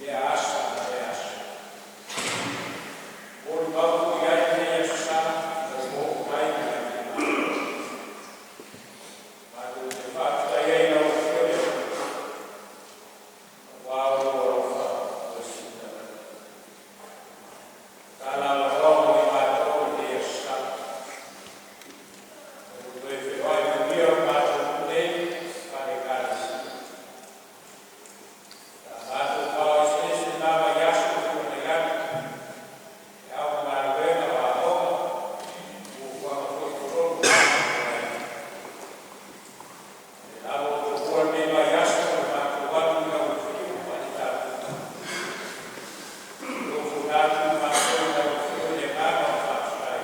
Lea asa ma lea aso. Molimau foi i ai lenei Aso Sa ina ua oo mai le faigata. Matou te faafetai ai i lau Afioga le Atua, aua o lou alofa ua sili lava. Tatala avanoa mo i matou i lenei Aso Sa, ina ua toe feiloai manuia lo matou nuu nei faale-Ekalesia. Sa matou vaoeseese i lena vaiaso ua tuanai atu e ao ma galuega, o aoaoga ma fuafuaga foi i totonu o le matou aiga. O lea lava ua tomua lenei vaiaso mo le matou o atu i lau afio ma le tapuaiga. E ofo atu matou i lau afio i le agaga o le faafetai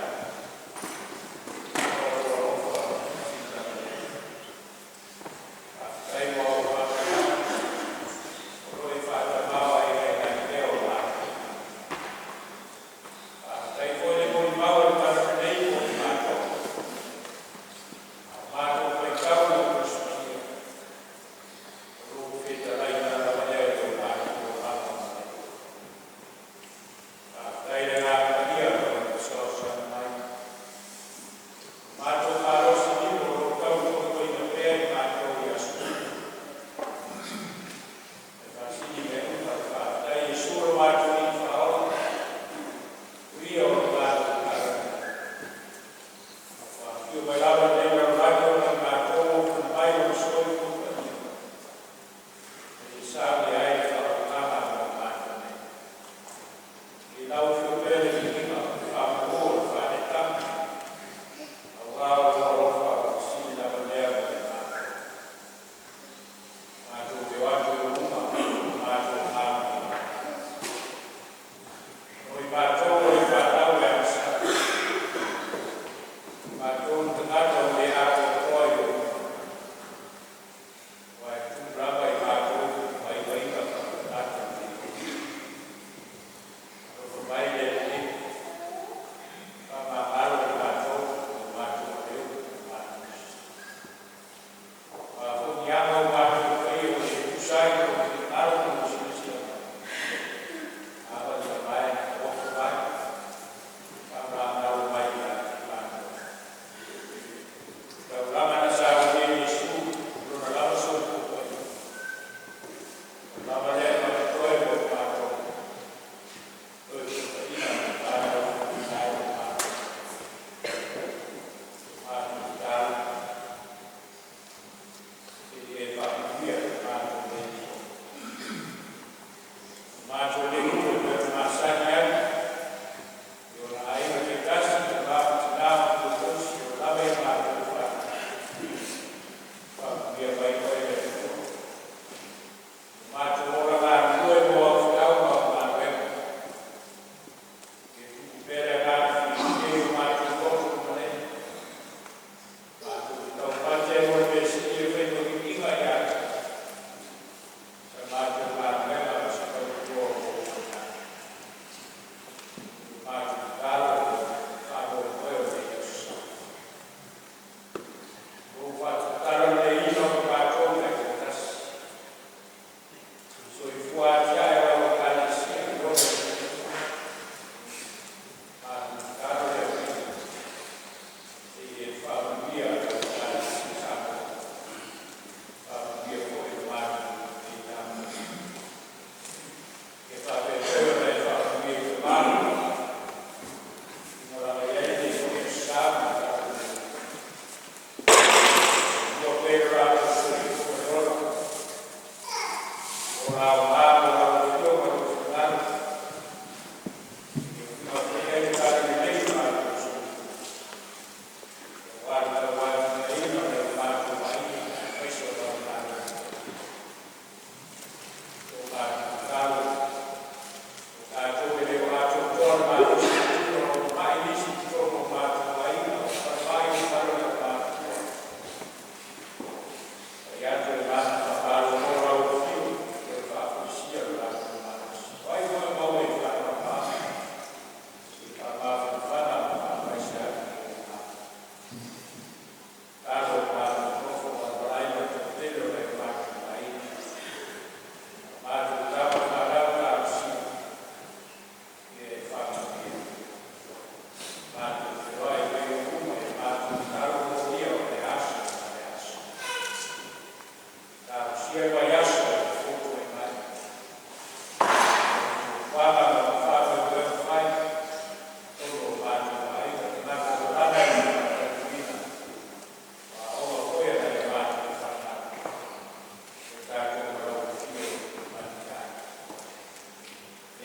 ona o lou alofa ua sili lava. Faafetai mo au faamanuiaga o lo o e faatamaoaiga ai pea o matou. Faafetai foi le molimau a le Talalelei mo i matou. A matou faitau i lau Tusi Paia, o lou fetalaiga lava lea i lo matou olaga ma le loto. Faafetai i le Agaga Paia mo le fesoasoani mai. O lo matou malosi o lo o tau tautuaina pea i matou i aso uma. E faasini mea uma le faafetai i Iesu lo matou Alii Faaola, o Ia o lo matou Talalelei. Ua afio mai lava i lenei lalolagi ona o i matou ua ofuna mai Lona soifua paia seia saunia ai le faauugaga mo i matou nei. I lau afio pea le viiga, le faamalu o le faaneetaga, aua o lou alofa ua sili lava lea mo i matou. Matou te o atu i ou luma ma matou maliliu. O i matou o le fanau e agasala, o i matou o ni tagata ua le atoatoa i ou luma, aua e tumu lava i matou vaivaiga faaletagata i lenei aso. Alofa mai le Alii, faamagalo i matou i o matou maleu ma malosi. O a foi ni aga ua matou faia ua le tusa ai ma lou finagalo ma lou silasila mai, amatamea alofa mai, faamagalo mai ia i matou. O le taulaga na saunia e Iesu i lona lava soifua paia, o le lava lea ma totoe mo i matou, toe fuafaiga na fanauina ai i matou. Matou tatalo, se i e faamanuia i le matou nei aso. O matou nei uso e pei ona masani ai i ona aiga taitasi, tama ma tina ma matua tausi o lo o lava ia matou faatasi. Faamanuia mai oe le Atua. Lo matou ola galulue mo au feau ma au galuega, ia tupu pea le agaga fiafia i o matou loto ma malele, matou te taumate ai mo le mea sili e fai ma viiga ia te Oe, sa matou galuega ma se tautua o lo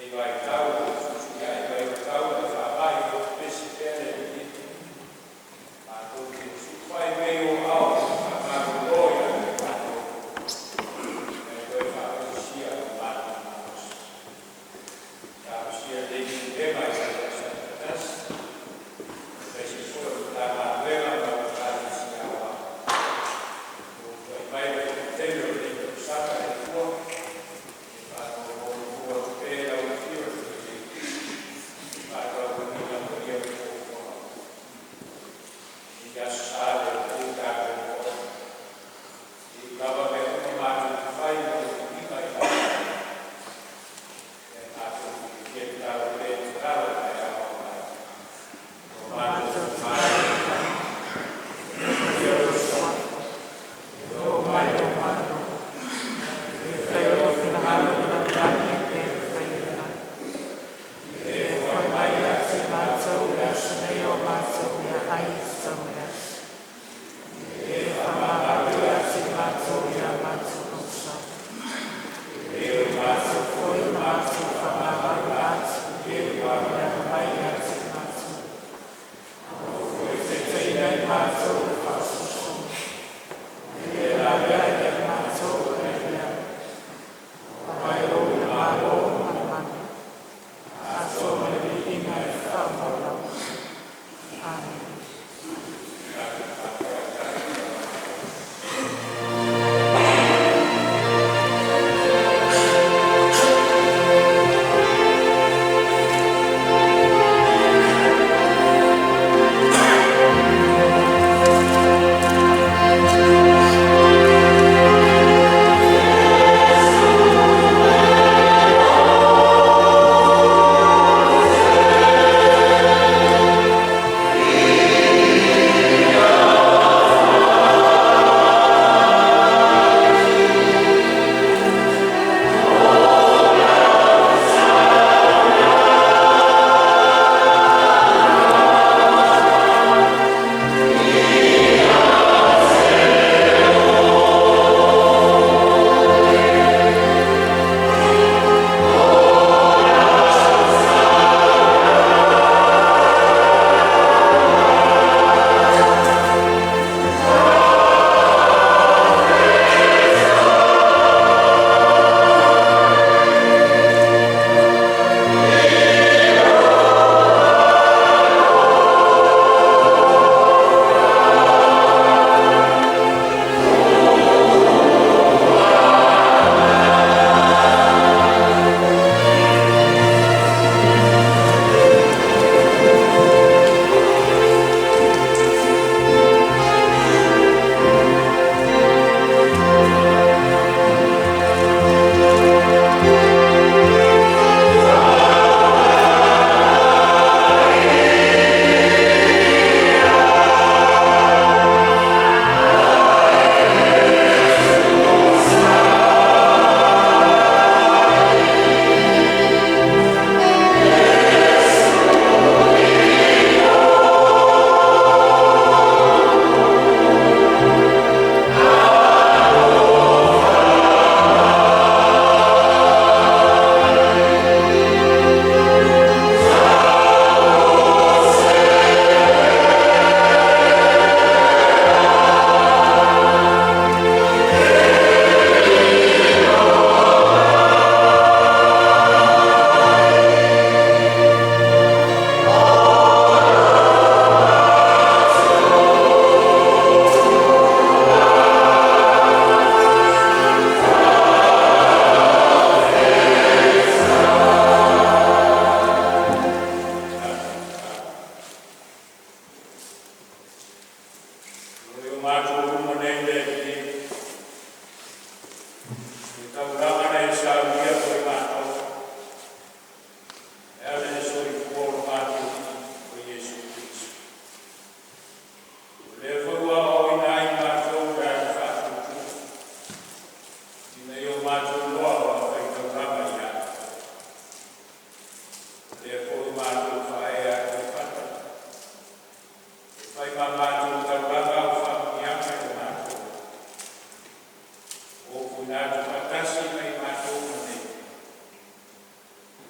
Lenei vaitau i le fesuisuiai mai o tau ma le faamai, ia pepesi pea le Alii e. Matou te tupai pea i ou aao e faamalolo ia te matou ma e toe faamalosia lo matou malosi. Talosia lenei Pulega i Ekalesia taitasi, aemaise foi o le Matagaluega ma Ekalesia Aoao. Ua tuai mai le fonotele o lenei tausaga le Atua, e faanonomanu atu pea i lau afio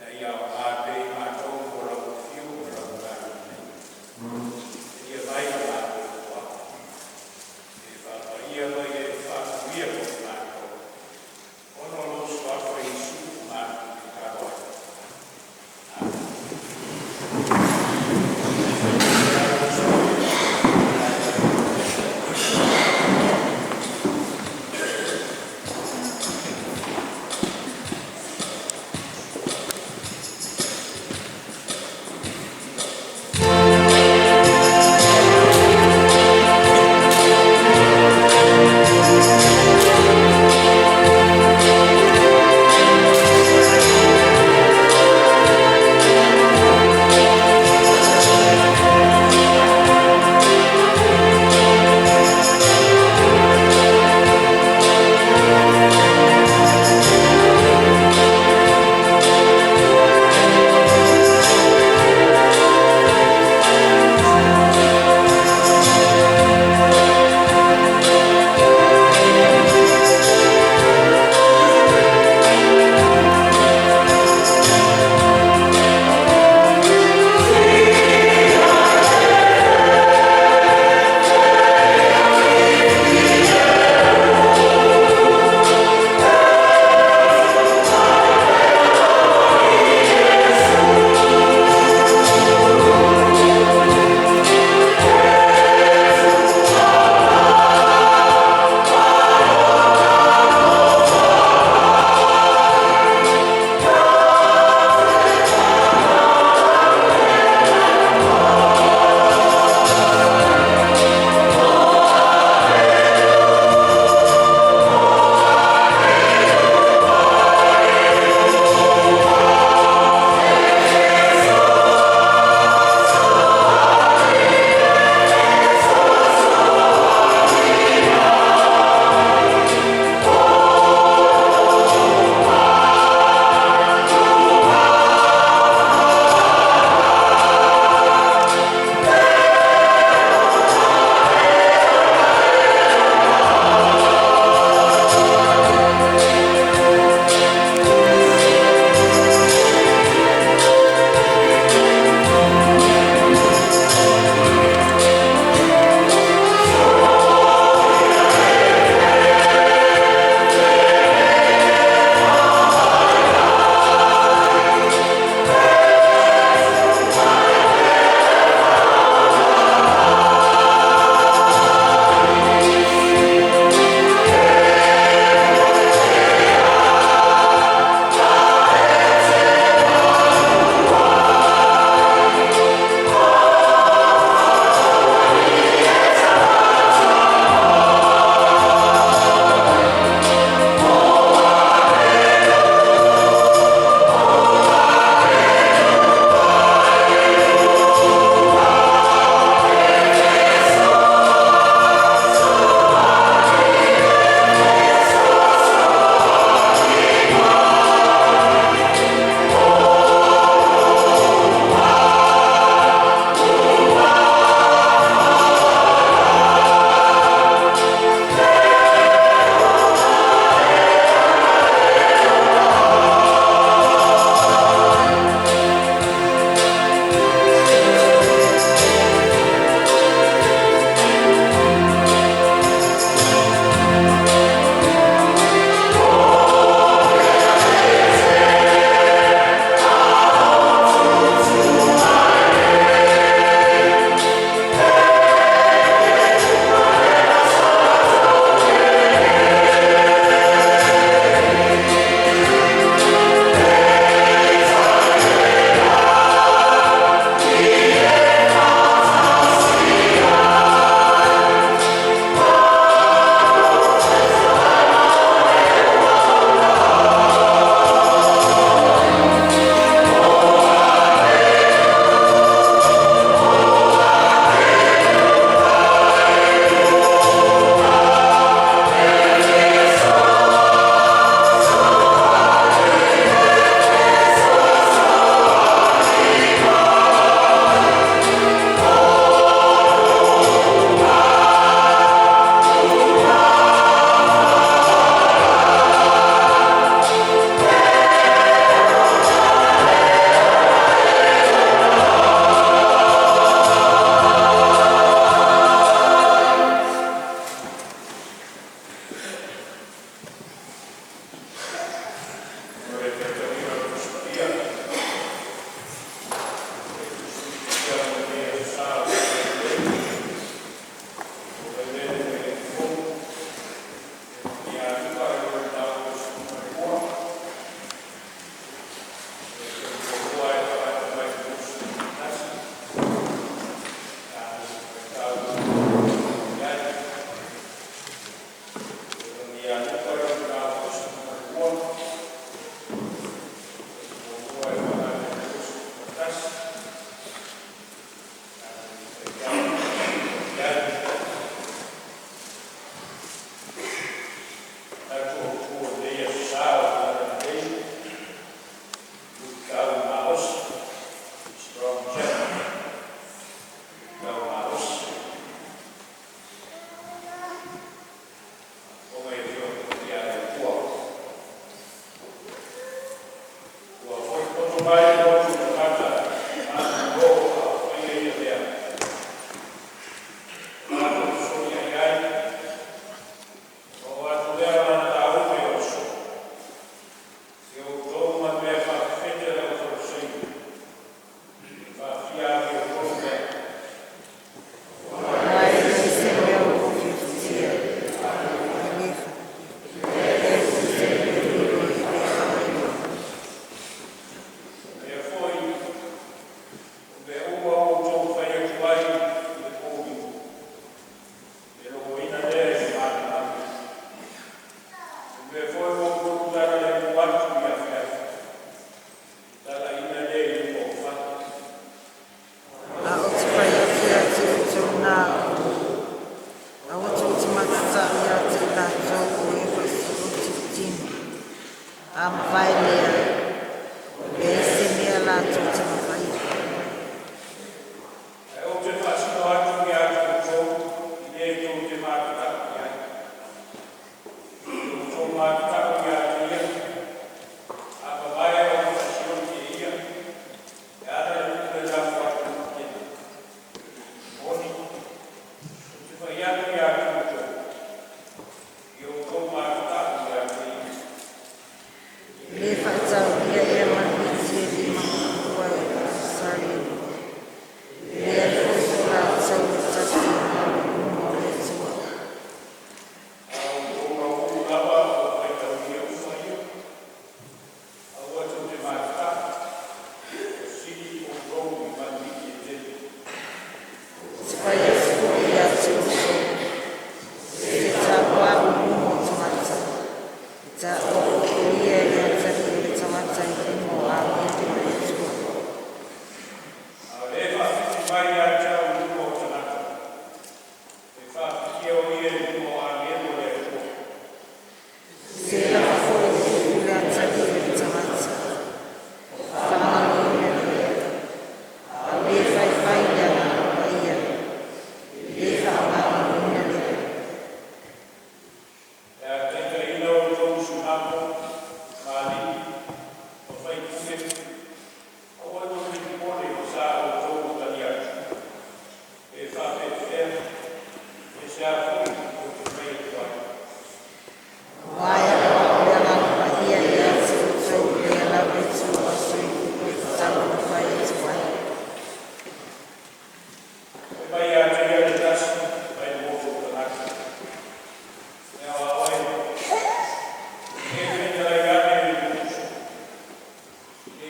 Ina ia aoga pea i matou mo lau afio ma lau talalelei. Seia mai lo matou Atua, e faapaia ma ia e faamanuia foi i matou, ona o lou Suafa Iesu matou te tatalo ai. Amene.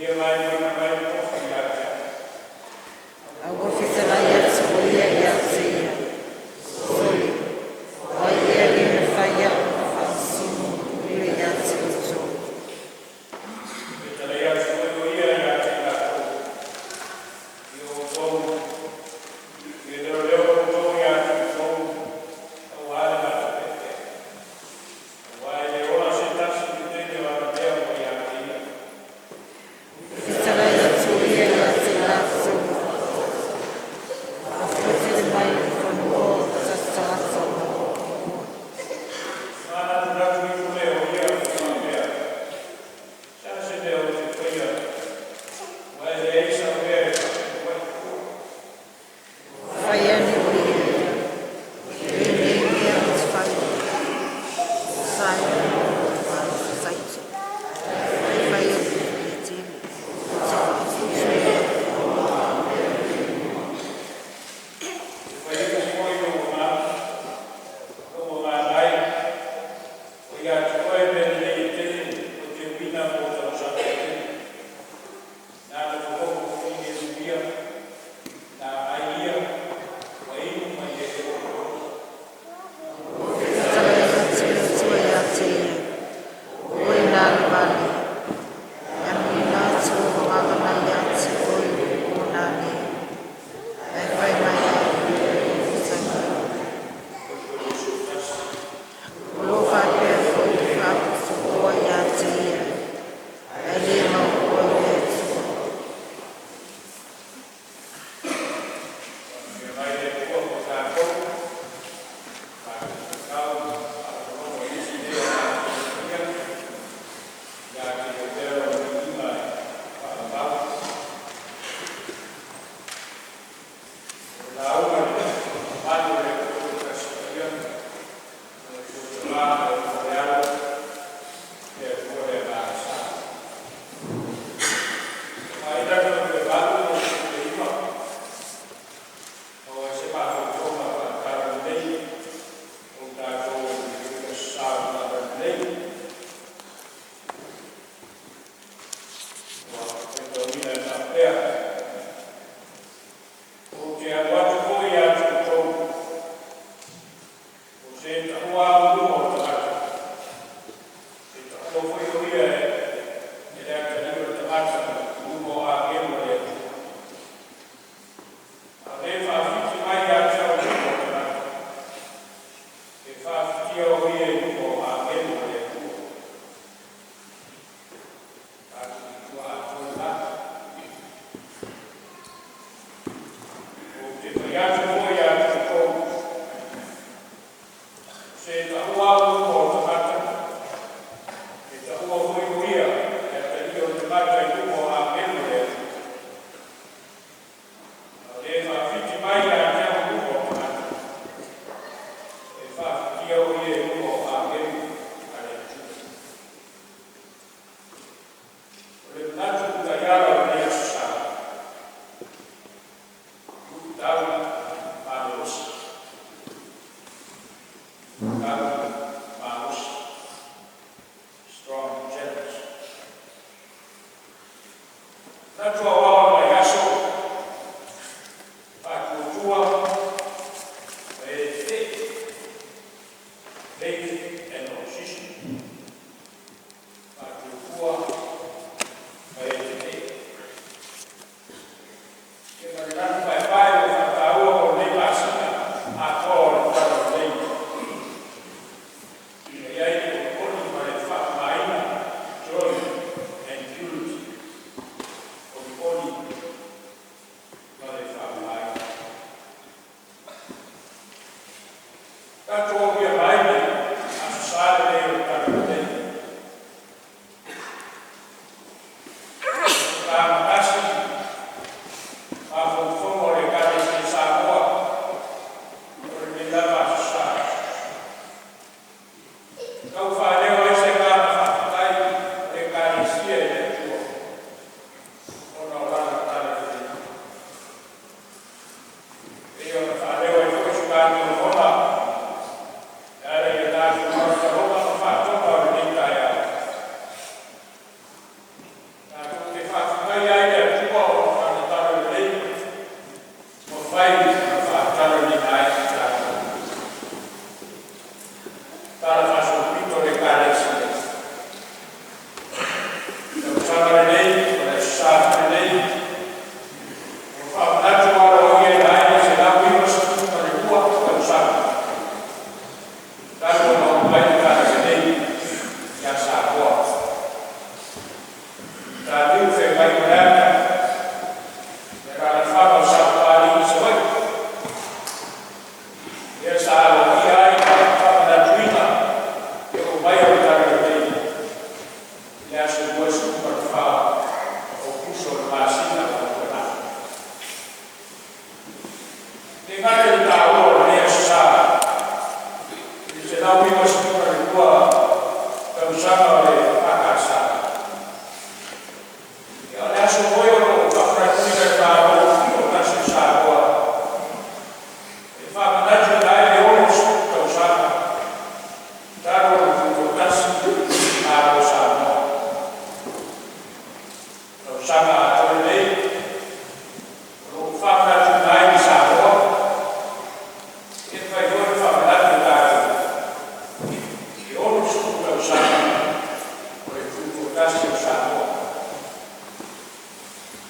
Ia mai mai tofi ia te au. A ua fetalai atu o ia ia te ia, “Sole, o ai ea le na fai a'u ma faamasino ma pule ia te outou?” Fetalai atu foi o ia ia te i latou, “I outou, e leoleo outou ia te outou auā le matou peapea. Auā e le ola se tasi i le taimi o ana mea ua ia te ia.” Fetalai.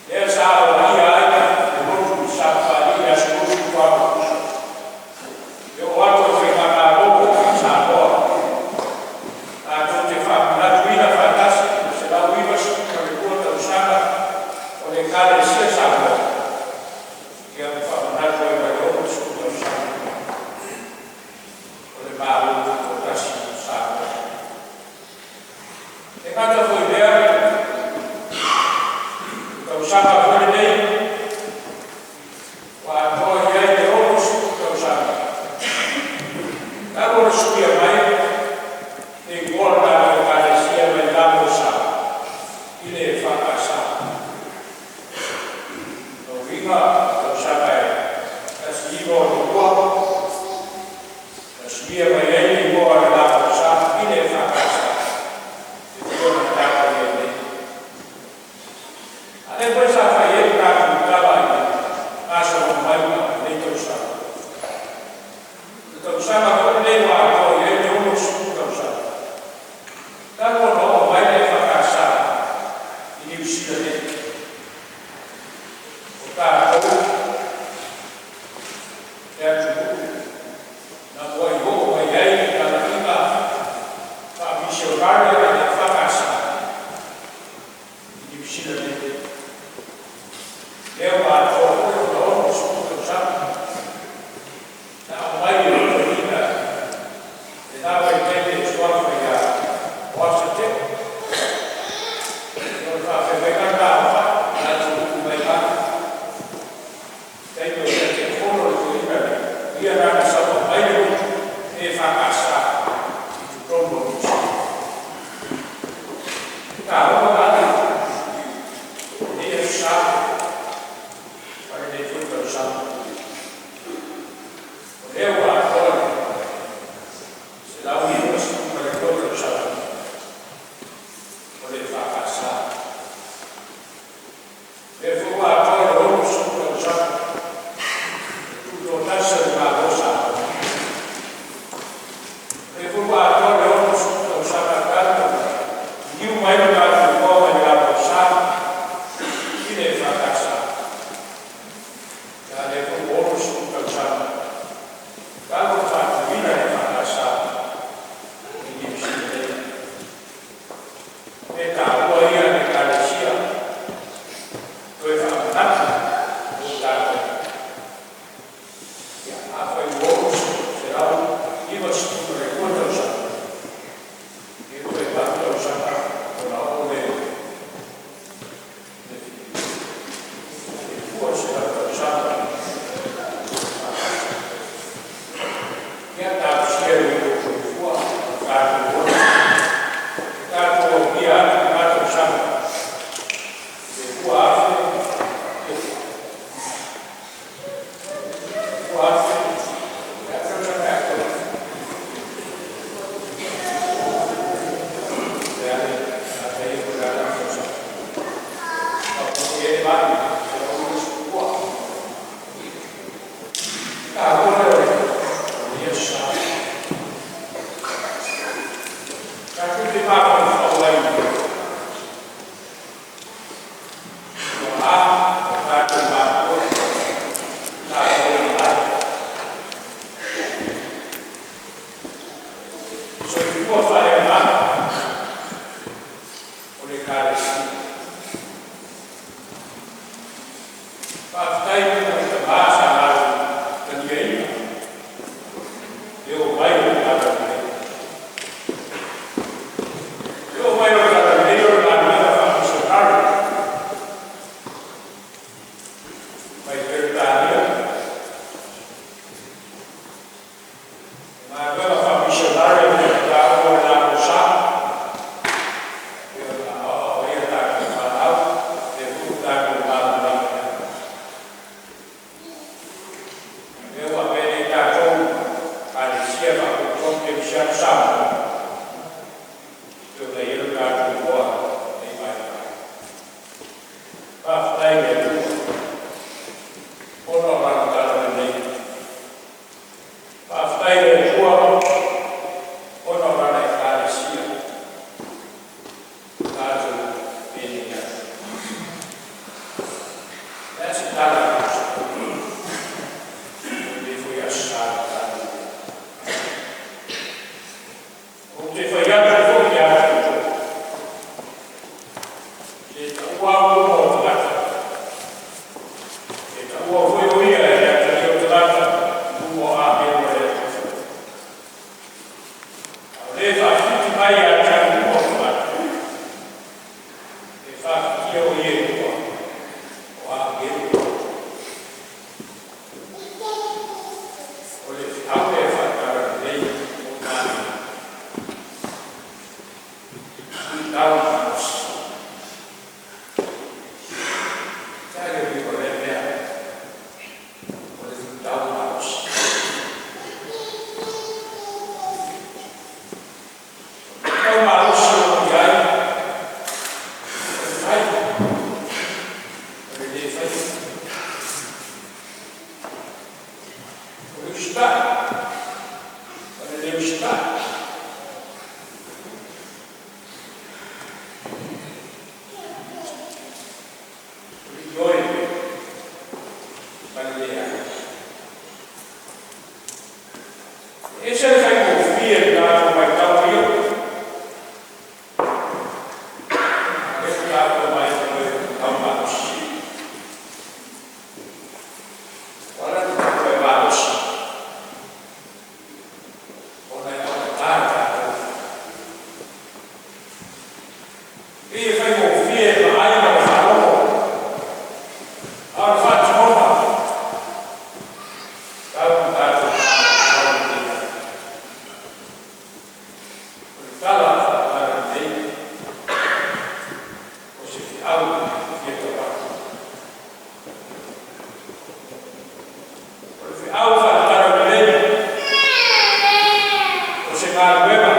Lea sa aloaia ai le motu i Sapapalii i le aso 24 o Aokuso, e oo atu i le Faigamalo a Samoa tatou te faamanatuina faatasi le 192 tausaga o le Ekalesia Samoa, ia ma faamanatu ai ma le 60 tausaga o le Malo Tutoatasi o Samoa. E le gata foi i lea, o le tausaga foi lenei ua atoa i ai le 60 tausaga talu ona suia mai le igoa o le tatou Ekalesia mai le LMS i le EFKS. O lona uiga o le tausaga e 1962 na suia mai ai le igoa o le LMS i le EFKS e pei ona tatou i ai nei. A o lea foi sa fai ai le tatou tala i le gasologa mai o lenei tausaga, o le tausaga foi lenei ua atoa i ai le 60 tausaga talu ona oo mai le EFKS i Niu Sila nei. O tatou le atunuu na muai oo mai ai le talaiga faamisionare a le EFKS i Niu Sila nei. Lea ua atoa foi lona 60 tausaga na aumai e le toeaina i lena vaitaimi e suafa ia Roger Teo. O le faafeagaiga lena o Pa'u na atunuu mai lalo i le taimi o Taitaifono le toeaina lea, o ia la na sau e aumai le lotu EFKS i totonu o Niu Sila. E taua la lenei aso Sa ma lenei foi tausaga, o lea ua atoa le 192 tausaga o le EFKS. O lea foi ua atoa le 60 tausaga o le tutoatasi o le Malo o Samoa. O lea foi ua atoa le 60 tausaga talu ona liliu mai lo tatou igoa mai le LMS i le EFKS. A o lea foi ua 60 tausaga talu ona faatuina le EFKS i Niu Sila nei. O mea taua ia a le Ekalesia e toe faamanatu mo tatou. Ia, afai ua 192 tausaga, ia toe 8 tausaga ona oo lea i le 200 tausaga o le EFKS. Ia talosia i lo outou soifua ma lo tatou ola e tatou aulia atu lena tausaga, le 2000, o le a le tausaga e atoa? O le a talia po o le a le tausaga. Faaopoopo i ai le 822. O le taua lea o lenei aso Sa. Tatou te mafaufau ai i tuaa ma o tatou matua sa soifua ai, soifua faaleagaga o le Ekalesia. Faafetai i tama sa latou taliaina le oo mai o le Talalelei. Le oo mai o le Talalelei o le galuega faamisionare mai Peretania. O galuega faamisionare ua taua e le LMS e pei ona aoao ai a tatou fanau, lea foi ua tatou malamalama i ai. Lea ua avea nei tatou ma Ekalesia Faapotopotoga Kerisiano i Samoa e pei ona i ai lo tatou igoa i lenei vaitau. Faafetai i le Atua ona o Lana talalelei. Faafetai i le Atua ona o Lana Ekalesia ua tatou penei ai. Tala le foi aso sa tatou. Ou te fai atu foi ia te outou, se taua au uma o tagata, e taua foi o ia e le Atalii o tagata i luma o agelu a le Atua. A o le faafiti mai ia te au i luma o tagata, e faafitia o ia i luma o agelu o le Atua. O le feau lea e faatalalelei o manaia. Tau malosi. Se le uiga o lea mea, o le tau malosi. Tau malosi o lo o i ai, o le fai, o le le faia. O le usitai, o le le usitai. O le ioe ma le leai. E ese le faigofie i tatou matau ia. A lea ua tatou mai o le tau malosi. Ua ala ona tatou e malosi, ona e augata tatou. E pei e faigofie e vaai ma le faalogo, a o le faatinoga, tau na tatou faamatala lelei ai. O le tala faatalelei, o se feau fia tauala. O le feau faatalelei, o se galuega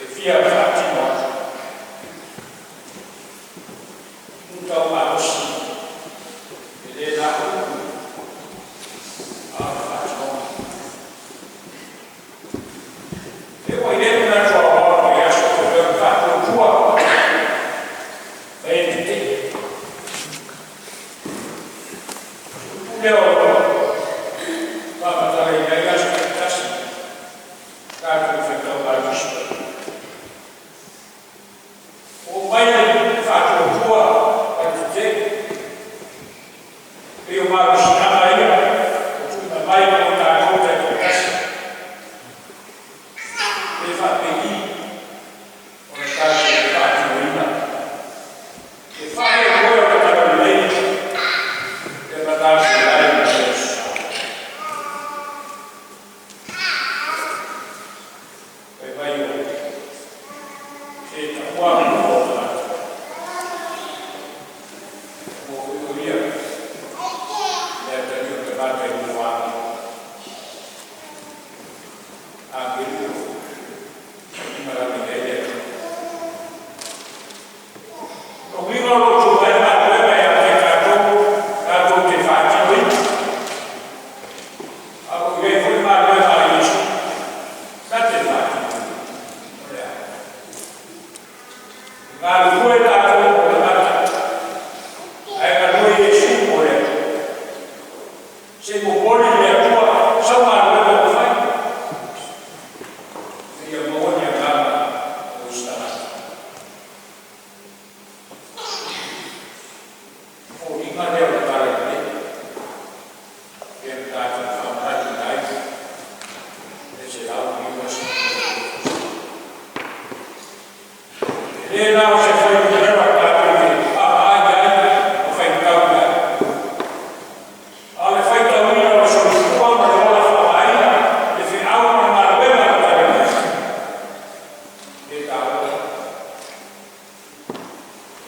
e fia faatino atu. Tau malosi, e le na o upu, a o le faatinoga. E ua i ai manatu aoao i aso o le faatuatua ma e tetee. Upu lea o faamatalaina ai aso taitasi, tatou faitau ma Tusi Paia. O mai le faatuatua ma le tetee. Pei o malosiaga ia o tuuina mai mo tatou taitoatasi. Pe faapei ona tatou faatinoina. E faamoemoe o le talalelei le ma tatou ai i le aso. Fai mai o se taua luma o tagata. Mo o ia le Atalii o tagata i luma o agelu. Agelu i malaga i ai le Atua. O uiga o lo o tumai galuega ia te tatou, tatou te faatinoina. A o i ai foi galuega a Iesu, na te faatinoina. O le a. Galulue tatou mo tagata, ae galue Iesu mo le Atua. Se momoli le Atua sau galuega ua fai. Ia maua ni agaga o isi tagata. Foliga lea o le talalelei. Pea na tatou faamanatuina ai le 193. E le na o se fuainumera tatou te vaavaai ai ma faitau i ai. A o le faitauina o le soifua ma le ola faaaogaina, le feau ma le galuega o le talalelei. E taua.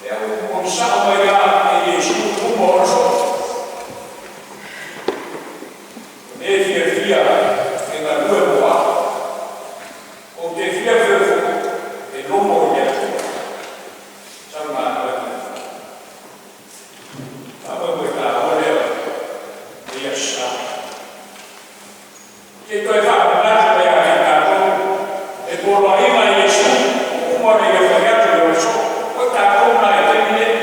E au molisao mai a e Iesu luma o le soo. O le fiafia e galue mo au. Ou te fiafia foi e logo i le Atua. Sau galuega e fai. Faamoemoe taua lea o ia sa. Te toe faamanatu mai ia te tatou, e poloaiga Iesu, o uma ona ia fai atu i le soo. O tatou na e taimi nei.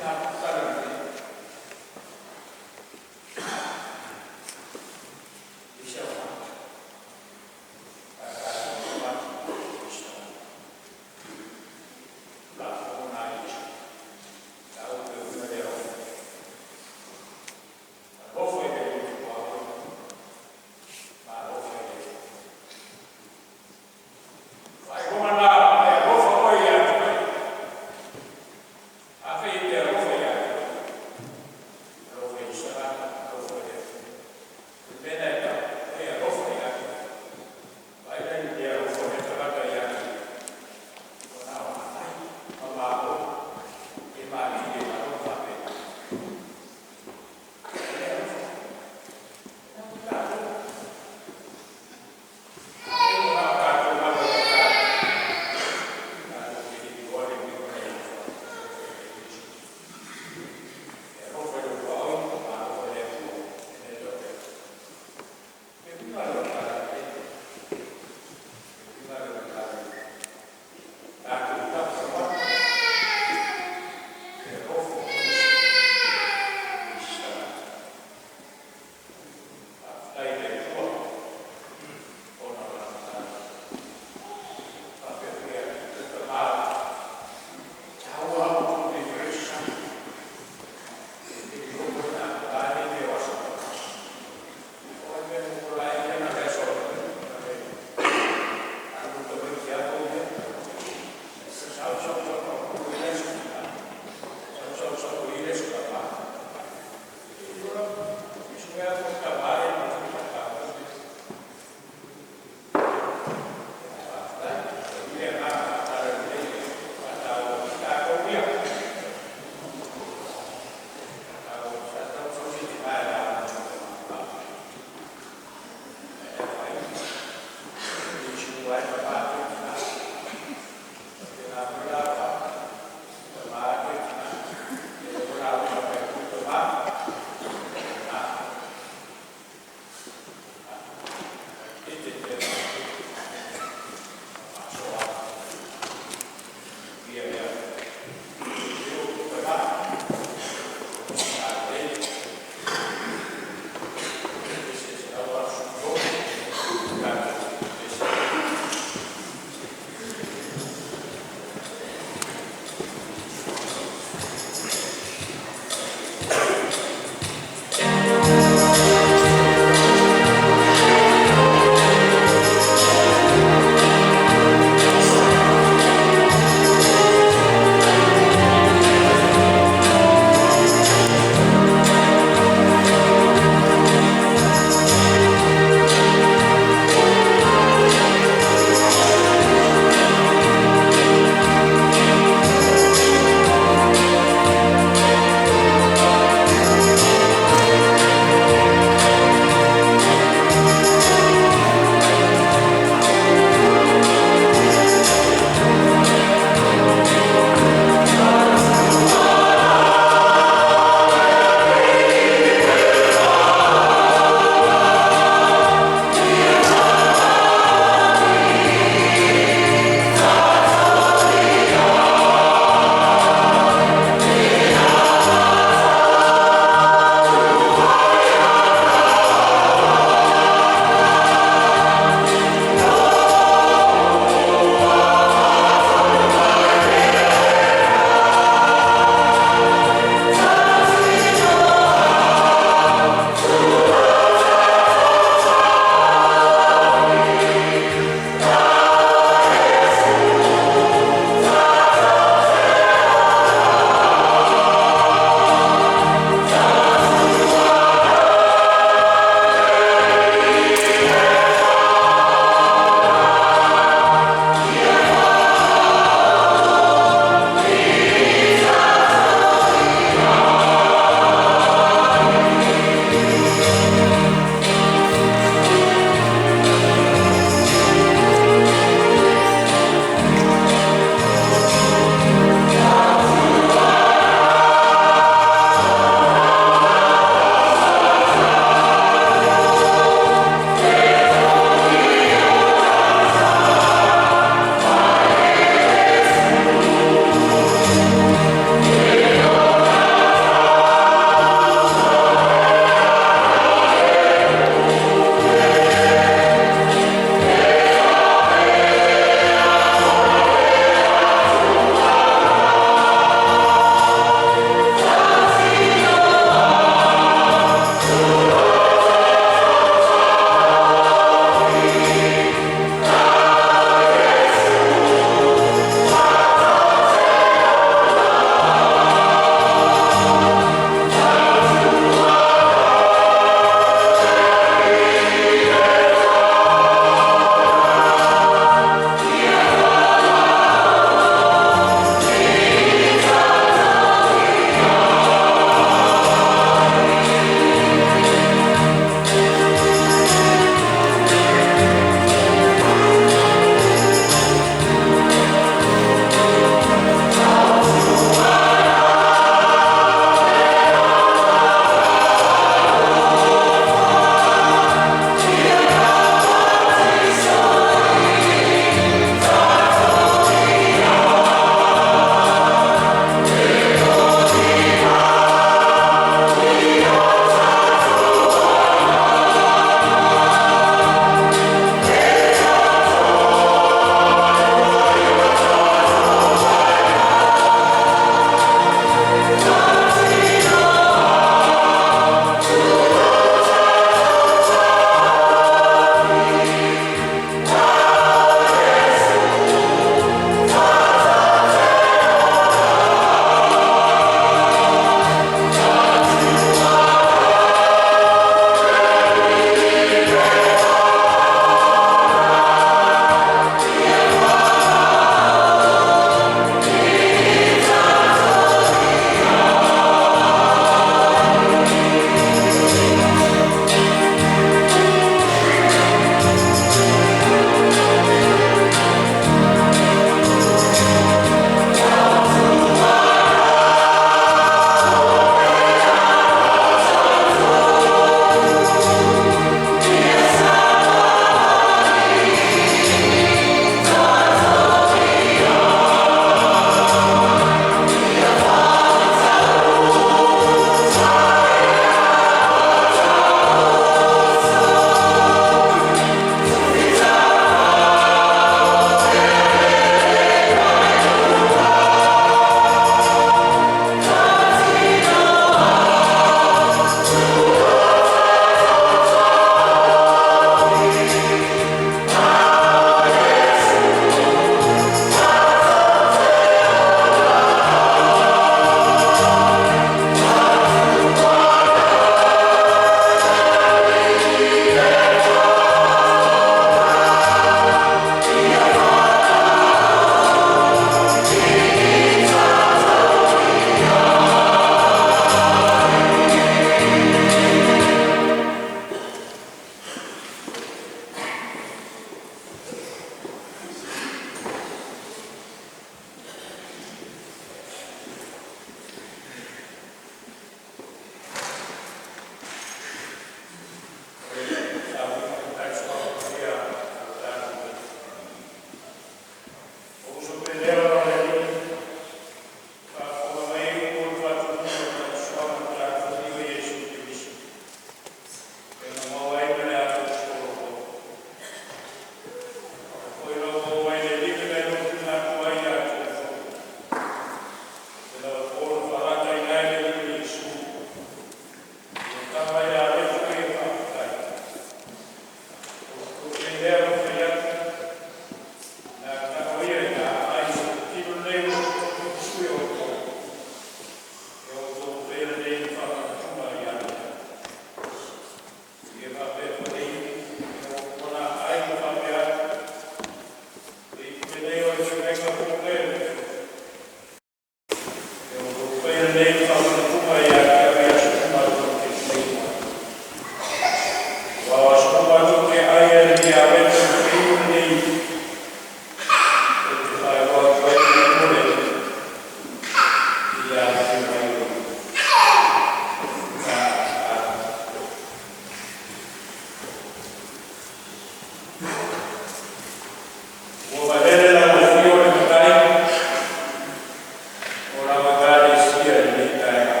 lau Ekalesia i lenei taeao.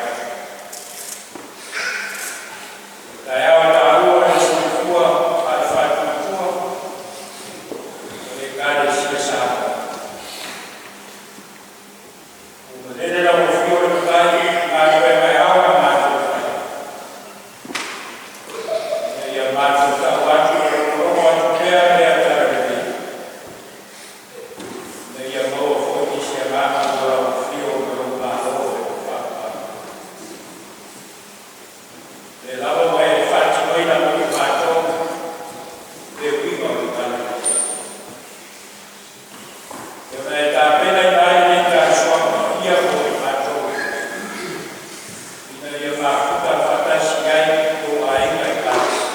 O le taeao e taua i le soifua faale-faatuatua o le Ekalesia Samoa. Ua malele lau Afio o le Matai i galuega e ao ona matou faia, ina ia matou tau atu ma logologo atu pea lea Talalelei, ina ia maua foi nisi agaga mo lau afio ma lou Malo e faapalepale. O lea lava ua e faatinoina mo i matou le uiga o le Talalelei, e pei ona e tapenaina ai lenei tausua paia mo i matou, ina ia mafuta faatasi ai ma aiga Ekalesia.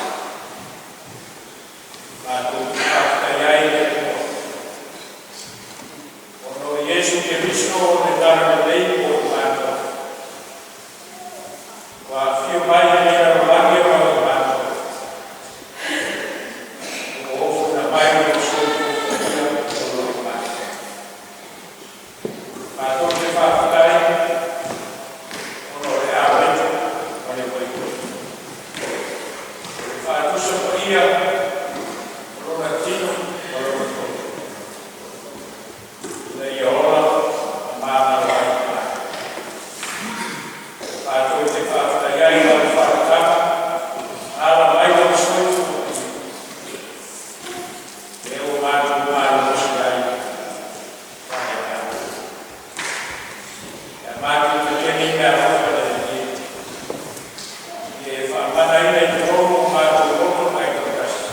Matou te faafetai ai i le Atua, ona o Iesu Keriso o le Talalelei mo i matou, ua afio mai i lenei lalolagi mo i matou, ua ofoina mai lona soifua paia mo i matou. Matou te faafetai ona o le aweto ma le waitoto, o le faatusa paia o Lona tino ma Lona toto, ina ia ola ma magalo ai i matou. Matou te faafetai ai i lau faautaga na ala mai lou soifua paia, lea ua matou malolosi ai faaleagaga. Pe a matou tetele i meaalofa i le Alii e, ia e faamanaina i totonu o matou loto taitoatasi,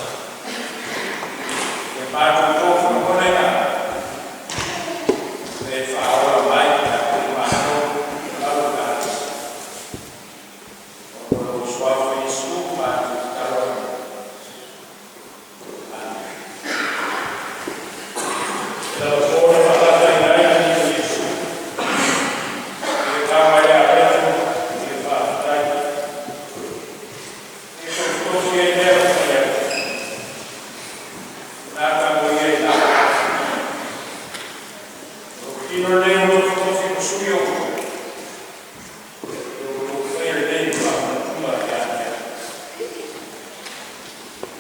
ia matou tofu lagona ma e faaola mai ia i matou o lau Ekalesia. Ona o lou Suafa Iesu matou tatalo atu ai. Amene. I lau po na faalataina ai le Alii o Iesu, ia tama ia Apeto ia faafetai. Ia tofitofi ai lea ua fai atu. Lena tamo ia i lau. O lou tino lenei ua tofitofi mo sui o outou. Ia outou faia lenei ma faamanatuga ia te au.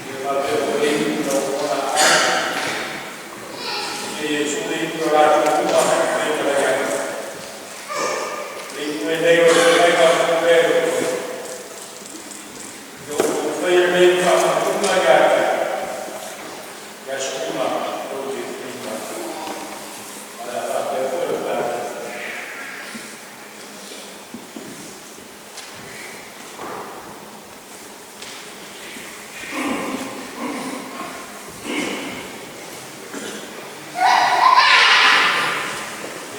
Ia faapea foi le ipu ina ua uma ona aai, Sia Iesu le ipu na latou uma fetalai ai. Le ipu lenei o le fetalaiga fou lea i lo outou. Ia outou faia lenei ma faamanatuga ia te au, i aso uma tou te inu ai. Ma o le a faapea foi le tatou faia.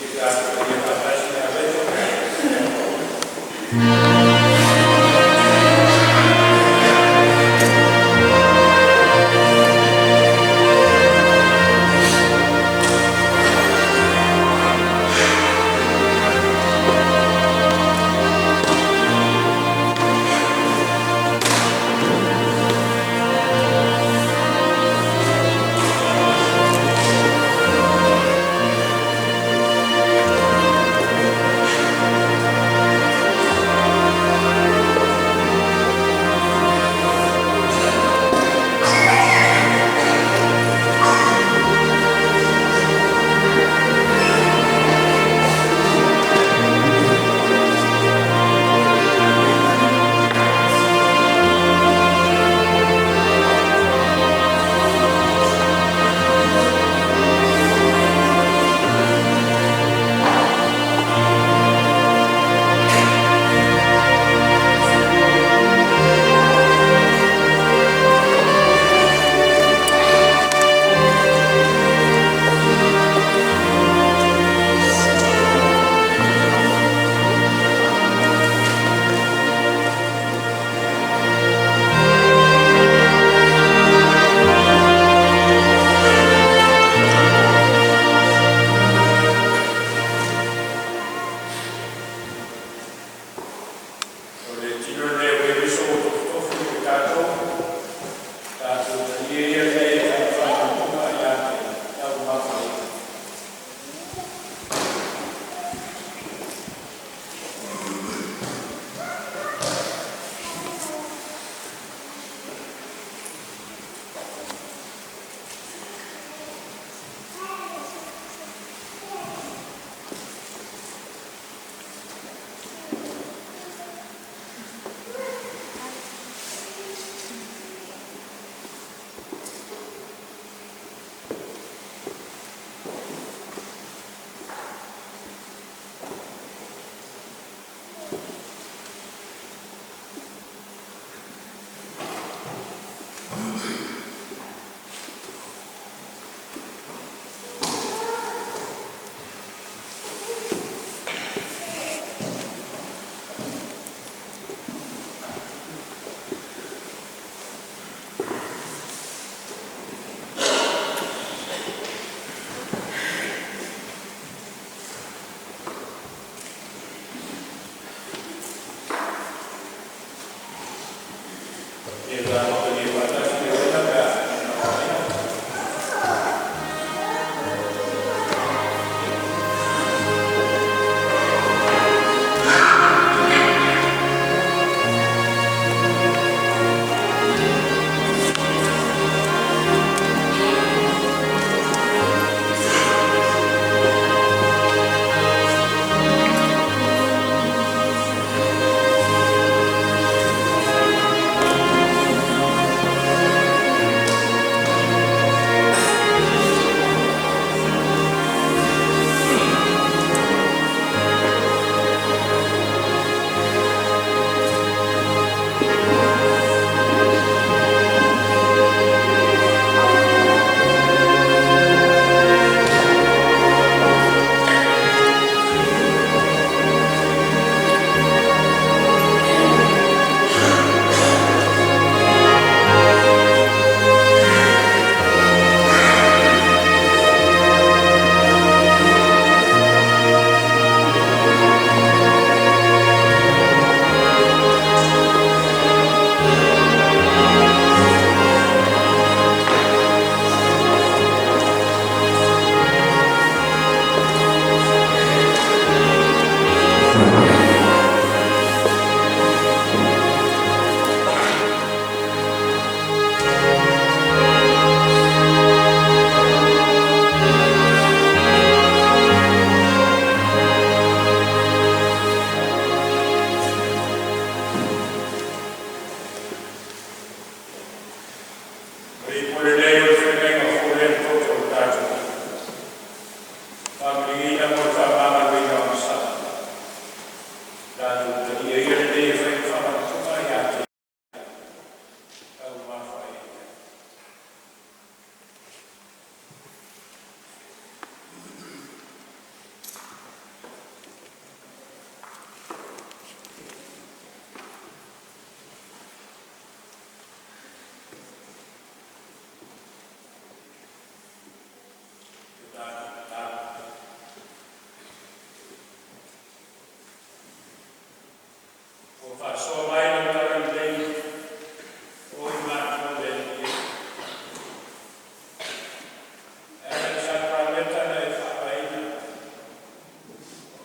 Ia tatou faia faatasi le apeto.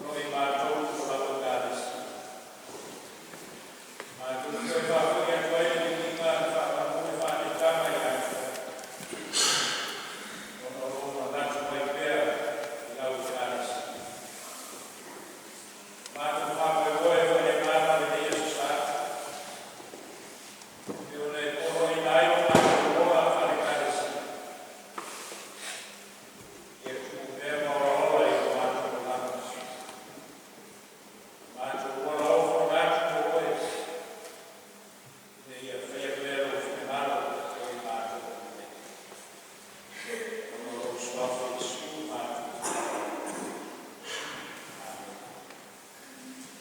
Ona o i matou o lau Ekalesia. Matou te toe faafoi atu ai le viiga, le faamanuia le faaneetaga ia te Oe, ona o lou manatu mai pea i lau Ekalesia. Matou faamoemoe faaleagaga lenei Aso Sa, e pei ona e poloaiina ai lo matou ola faale-Ekalesia, ia tuu pea ma olaola i o matou olaga. Matou ola ofoga atu mo Oe, ina ia faia pea lou finagalo mo i matou. Ona o lou suafa Iesu matou te. Amene.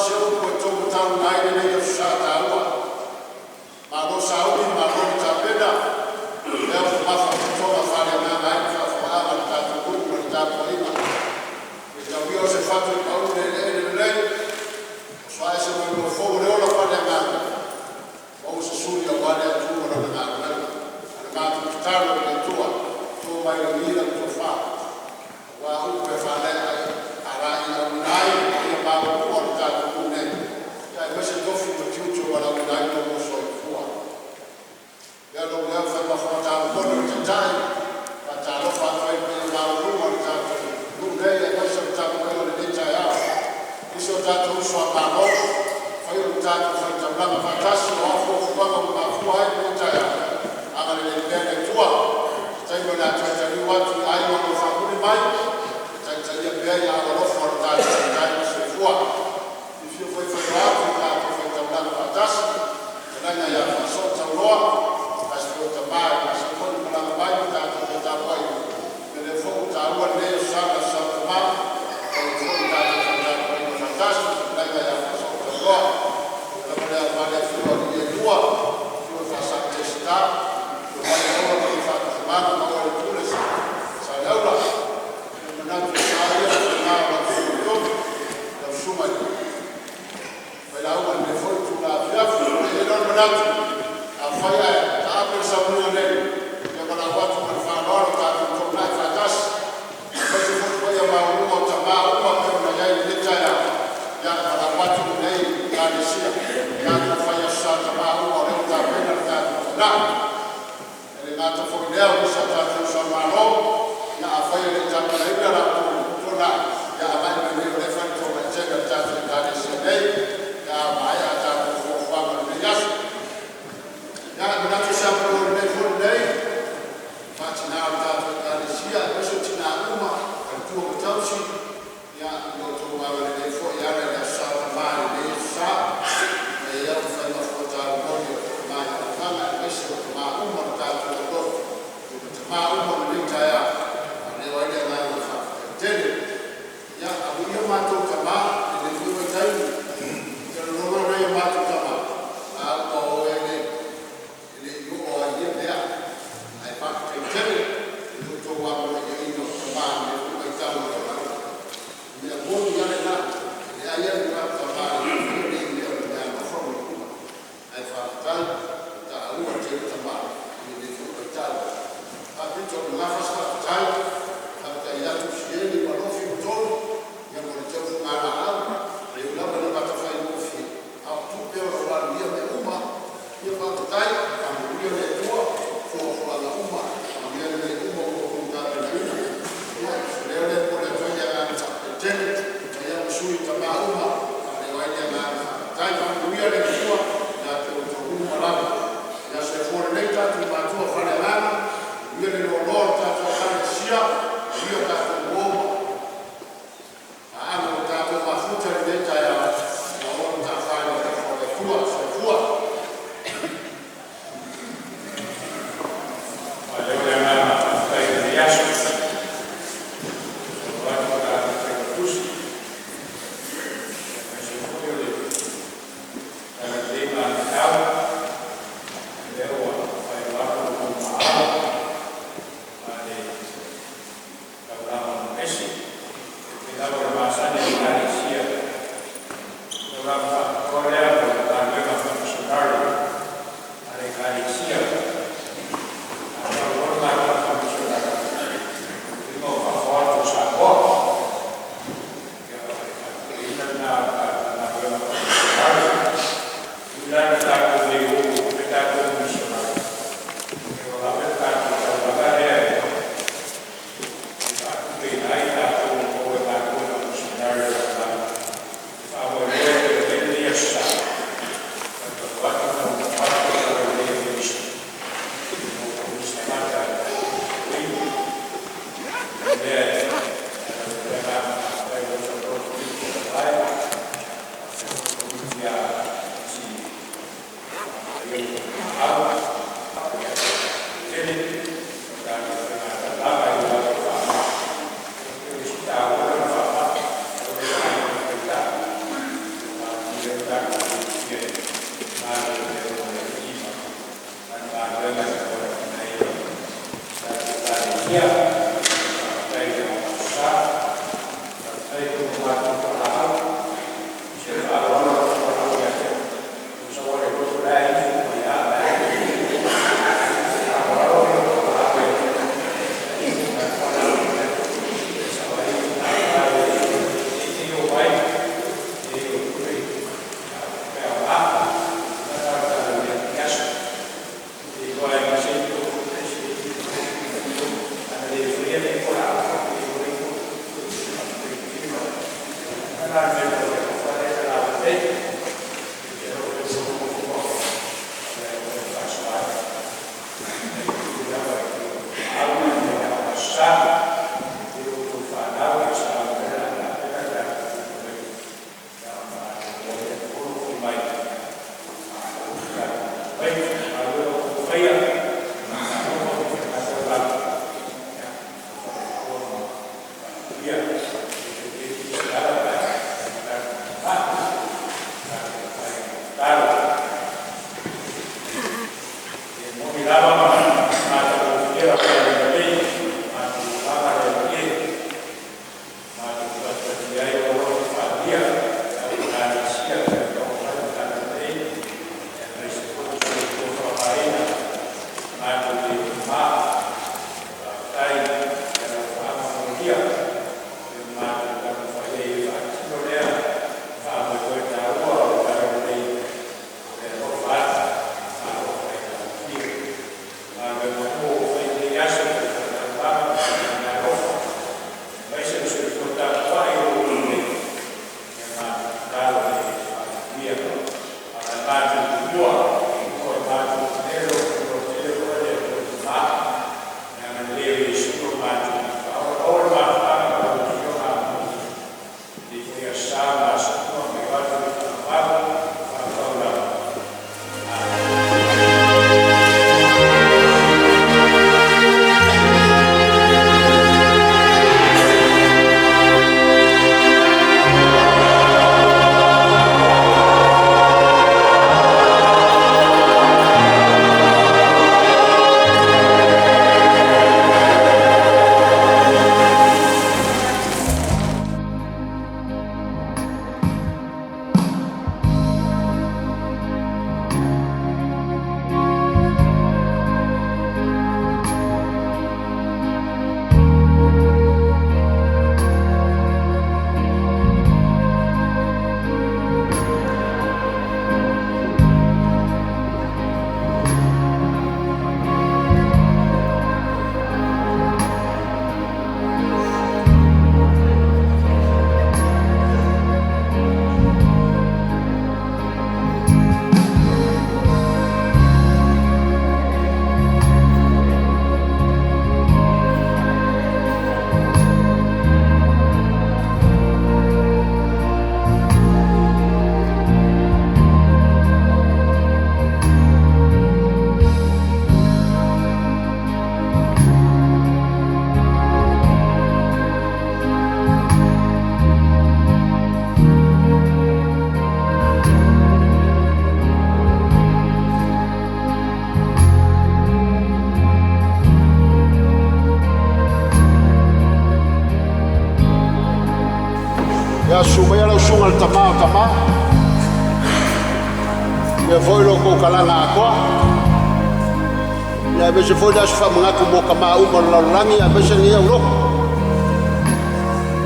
se upu e taumatauina ai lenei aso sa taua. Malo sauni, malo le tapena, lea ua mamafa ma toga faaleagaga ai le faafofogaaga a le tatou atunuu ma le tapuaiga. Tau ia o se fatu e pau i le eleele lelei, oso ae se mauga fou o le ola faaleagaga, maua se suli aua le Atua ma Lana galuega. A o le matou tatalo i le Atua, to mai lagi lau tofa aua upu e faalaeiauina ai le paia maualuga o le tatou nuu nei, aemaise tofi ma tiute ua valaauina ai lo outou soifua. Ia lou leo faimafutalupono o le Taitai, e faatalofa atu ai i le paia maualuga o le tatou nuu nei aemaise o le tapuaiga i lenei taeao i si o tatou uso a Malo ua mafai ona tatou fai taulaga faatasi. O a fuafuaga ua mafua ai lenei taeao, agalelei pea le Atua i se taimi o le a toe taliu atu i aiga o lo o faamuli mai, ia taitaia pea i aao alofa o le tatou Matai Soifua. Afifio foi faiva atu ua tatou fai taulaga faatasi, le fetalaiga ia Faasootauloa se tasi foi o tama e masani foi ona malaga mai ma tatou tapuai, ia lea foi ua taua lenei aso Sa, le Aso Sa ma Tama, e fai ai foi le tatou feutapuaiga faatasi le fetalaiga ia Faasootauloa. Le ala lea aua le afio o alii e lua, afio le Faasao Tesita, afio mai Aiono ma lou faatofumanu Maua i le Pule Saleaula. E manatu o sa ia o faiga o lau Susuga lau Susuga i le Failauga i lenei foi itula afiafi. Ona i ai lea o le manatu, afai ae taape le saunoaga nei, ia valaau atu ma le faaaloalo tatou toonai faatasi aemaise foi le paia maualuga o tama uma e pei ona i ai i lenei taeao. Ia, valaau atu lenei Ekalesia, tatou fai Aso Sa a tama uma o lea ua tapena le tatou taulaga. E le gata foi i lea o nisi o tatou uso a Malo, ia afai e le i tapenaina la outou toonai, ia agai mai nei o lea e fai le toonai tele a le tatou Ekalesia nei pe a maea a tatou fuafuaga o lenei aso. Ia, e manatu o se avanoa lelei foi lenei faa-tina o le tatou Ekalesia aemaise o tina uma, faletua ma tausi, i lo outou agalelei foi e ala i le Aso Sa a Tama i lenei Aso Sa ua mafai ai ona fai mafuaalii le tama ia Lefaga aemaise o tama uma o le tatou aulotu ma tama uma o lenei taeao. E faaleo ai le agaga faafetai tele. Ia, amuia matou tama i lenei foi vaitaimi. Ou te lagona nai o matou tama, a uma o e le i oo lava i ia mea, ae faafetai tele i lo outou amanaia o tama i lenei foi vaitau o le lalolagi. O le mea moni lava lena, e leai lava ni o matou tama e le i faia nei mea o le meaalofa ma mea uma. Ae faafetai ua taua tele tama i lenei foi vaitau. E faapito i mgafa se faafetai, faafetai atu Sieni ma Alofi ma Tolu mo le teu fugalaau, e ui lava ina le gatafaigofie, a o tupe o lo o alu i ia mea uma. Ia faafetai, faamanuia le Atua i fuafuaga uma ma mea lelei uma ua outou tapenaina. Ia o le mea lea e momoli atu ai le agaga faafetai tele mai au o le sui i tama uma e faaleo ai le agaga faafetai. Faamanuia le Atua ia te outou uma lava. Ia soifua lelei tatou matua faaleagaga, manuia le loaloa o le tatou Ekalesia, manuia tatou uo ma paaga ua tatou mafuta i lenei taeao, ua ola tafa i le alofa o le Atua. Soifua. Faaleoa le agaga faafetai i lenei aso, i le afio atu o le tatou Failautusi aemaise foi o le talalelei ma le aniau lea ua faailoa atu lo outou muaau ma le taulaga onoesi e pei lava ona masani ai i Ekalesia. O le taulaga faapitoa lea mo le galuega faa-missionary a le Ekalesia. A tau loa le galuega faa-missionary, lona uiga ua faafao atu o Samoa. Ia, o le faatupeina lena o le tatou galuega faa-missionary. E ui la ina tatou le o e fai tatou ma missionary, ae ua lava le tatou taulaga lea e faatupeina ai tatou o lo o galulue faa-missionary i le lalolagi e faamoemoe e Ia susu maia lau susuga i le Tama o Tama, ia foi lo kou kalana atoa. Ia aemaise foi le aso faamanatu mo tamaa uma o le lalolagi, aemaise lenei aulotu.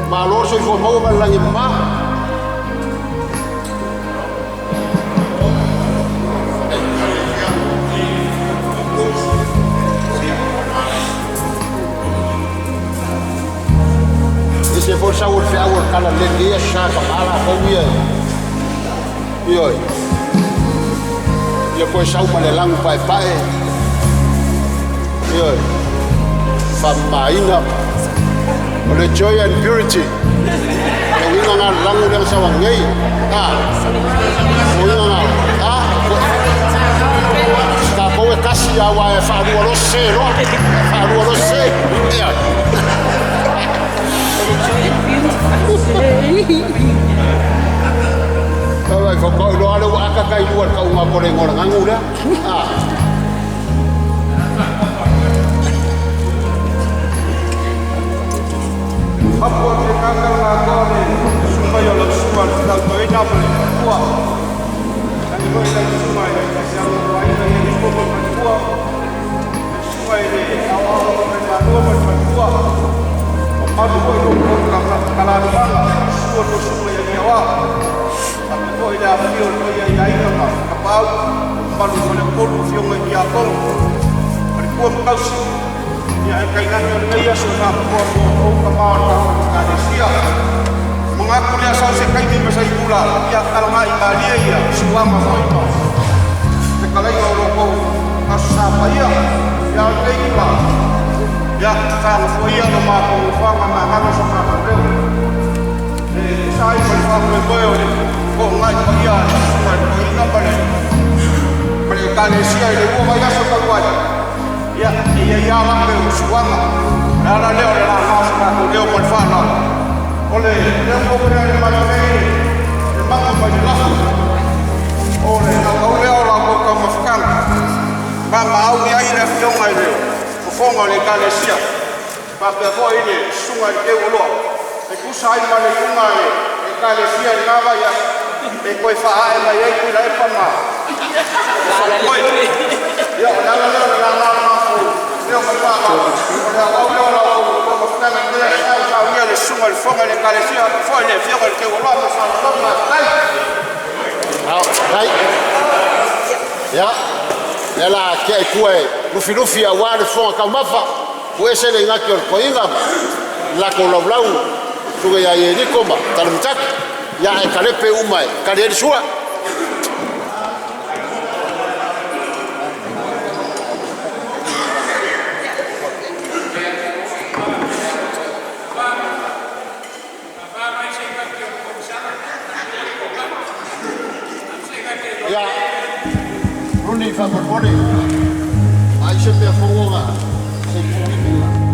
Malo le soifua maua ma le lagi e mama. Ese foi sau o le feau o le tala lelei sa ka mala fou ia. Ioe. Ia koe sau ma le lagu paepae. Ioe. Faamamaina. O le joy and purity. Le uiga na le lagu lea na sau anei. A. O uiga na. A. Tatou e tasi aua e faalua loa se loa. Faalua loa se. Ia. Kaka i lua le kauga ko le ngola ngangu lea. Ah. Apu o te kakau ngā koa le sunga i o lau sunga le tautoina ma le matua. Tani foi lau sunga i le tasialo o aina i le koko matua. Le sunga i le ao ao o le malua ma le matua. O malu foi lo kou kalalumanga, sua no sunga i le awa. Tape foi le afio o ia i aina ma kapau. Malu ma le kolu fionga i kia tonu. Ma le kua makausi. Ia e kainani o lenei aso na poa mo ou ka mao le tatou Ekalesia. Mangaku lea sau se kaimi ma sai pula, ia talanga i malie ia, suama foi ma. Te kalaiga o loko aso sa paia, ia o lenei kula. Ia, sa foi ia no mākou whanga ma ngalo sa mākou reo. E sa ai ma le whamoemoe o le ko ngai paia, ma le paia ma le ma le Ekalesia i le ua vai aso tau ai. Ia, ia ia lape o suanga. Le ala lea o le la nao sa mākou leo ma le whanau. O le leo mo pea le matou nei le manga mai le lafu. O le au lea o la kou taumafakanga. Ma maau ai le afioga i le fofoga o le Ekalesia. Faapea foi le susuga i le teuoloa. E tusa ai ma le iuga e Ekalesia i lena vai e toe faaae mai ai Tuilaepa ma Falemoe. Ia, o le ala lea o le lala o le matou leo ma le faaaloalo. O le auau lea o la outou taumafataga i lenei aso e saunia le susuga i le fofoga i le Ekalesia foi le afioga i le teuoloa ma le faaaloalo. Faafetai. Ai. Ia, le la tea i tua e lufilufi aua le fofoga taumafa, ua ese le gati o le toeaina ma latou laulau susuga ia Ieriko ma Talamataki. Ia ae talepe uma e tali ai le sua. Ia, Runi faamolemole, ai se mea fou se i pulimi.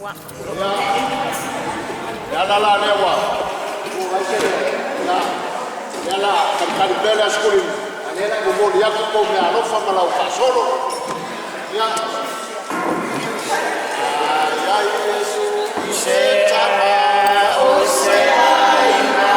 Ia, le ala la lea ua ia, lea la talitali pea le Aso Faraile, momoli atu tou meaalofa ma lau faasolo. Ia, ai ai Iesu i se tama o se aiga.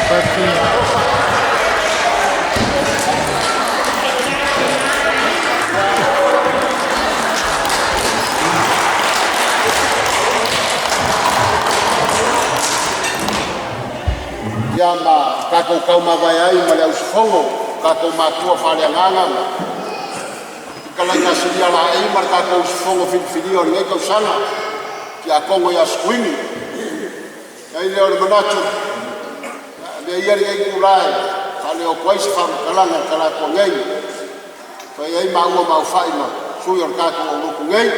Pati. Ia ma tatou taumavae ai ma le ausifono, tatou matua faaleagaga ma fetalaiga Silia Laei ma le tatou usufono filifilia o lenei tausaga, Tiakono ia Sekuini. I ai lea o le manatu, avea ia lenei itula e faaleo atu ai se faamatalaga i talaatu nei, fai ai maua ma aufai ma sui o le tatou aulotu nei.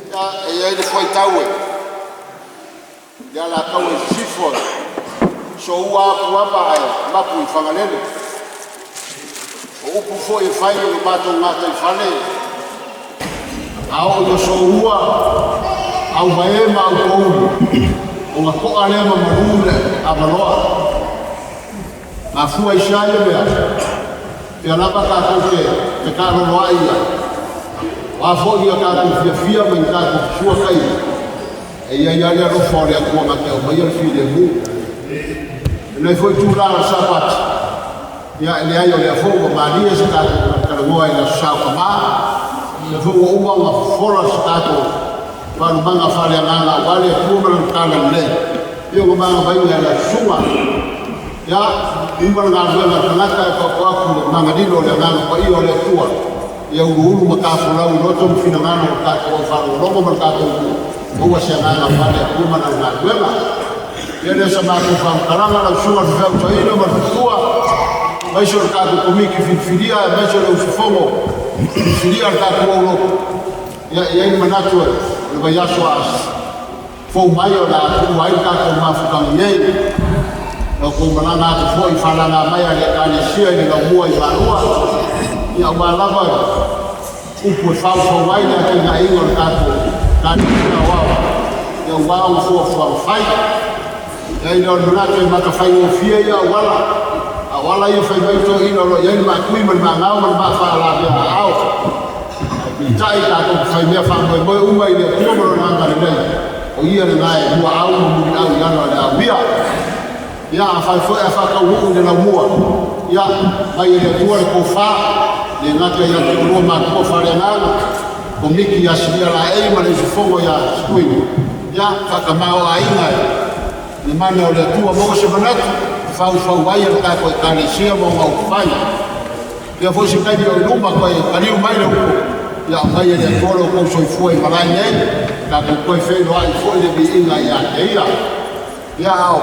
Ia, e i ai le fuaitau e le Alataua i Sisifo, soua Apuava ae mapu i Fagalele. O upu foi e fai i lo matou gataifale, a oo ina soua auvae ma aupouli, ona to'a lea ma malu le avaloa. Mafua i sea ia mea, pea lava tatou te fetaaloloai ia, o a foi ia tatou fiafia ma ni tatou fesuataiga, e i ai lava le alofa o le Atua na te aumaia le filemu. Lenei foi tulaga o le Sapati, ia e leai o lea foi ua malie se tatou talanoa i le Aso Sa o Tamā, lea foi ua uma ona fofola se tatou faalumaga faaleagaga aua le Atua ma Lana talalelei, ia ona magavaina e lau susuga. Ia, uma le galuega a le tagata e paopo atu le magalilo o le Agaga Paia o le Atua, ia uluulu ma tafolau i loto ma finagalo o le tatou au faalogologo ma le tatou nuu, maua se agaga faale Atua ma lana galuega. Ia lea sa matou faamatalaga lau susuga i le faafeau ma le faletua, aemaise o le tatou komiti filifilia, aemaise o le usufono filifilia a le tatou aulotu. Ia, e i ai le manatu o le vaiaso a fou mai o le a tuua ai le tatou mafutaga nei. La outou malaga atu foi i falaga mai a le Ekalesia i le laumua i Malua, ia aua lava upu e faufau ai le atinaeina o le tatou Ekalesia Aoao, ia aua ona fuafuaga fai. Ia i lea o le manatu e matafaigofie ia auala, a o ala ia fai mai toeaiina o lo o i ai le maatui ma le maagao ma le maafaalavea aao. Ae peitai tatou te faimea faamoemoe uma i le Atua ma Lona agalelei, o ia lena e muaau ma muliau i ala o le auia. Ia, afai foi ae faataunuu i le laumua, ia, mai e le Atua le tofa, le gata ia te oulua matua faaleagaga, Komiti ia Silia Laei ma le usufono ia Sikuini, ia, faatamaoaiga i le mana o le Atua, maua se manatu e faufau ai a le tatou Ekalesia ma ona upufai. Ia foi se taimi o i luma toe taliu mai le upu, ia aumai e le Atua lo outou soifua i malae nei, tatou toe feiloai foi le viiga ia te Ia. Ia a o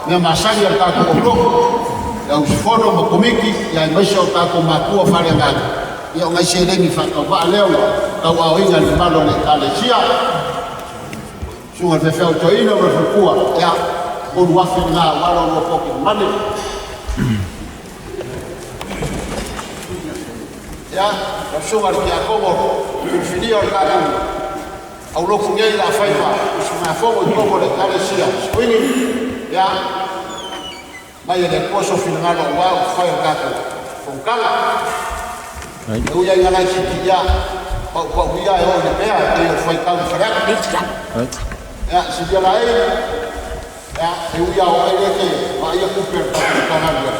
mea masani a le tatou aulotu, le auusufono ma komiti, ia aemaise o tatou matua faaleagaga, ia o nai seleni faatauvaa lea ua tauaoina e le mamalu o le Ekalesia. Susuga i le Faifeau Toeaina ma le faletua, ia, $3,000 lena aua la oulua pocket money. Ia, lau susuga i le Tiakono filifilia o le tatou aulotu nei o le a fai ma usugafono i totonu o le Ekalesia Sikuini, ia, mai e le Atua sou finagalo aua upufai o le tatou fonotaga. E ui ai ina laitiiti, ia, paupau ia e oo i le pea e pei o le faitau i Faleata. Ia, silia laei, Ia, e ui lava o oe lea e te vaaia tupe a le tatou Matagaluega,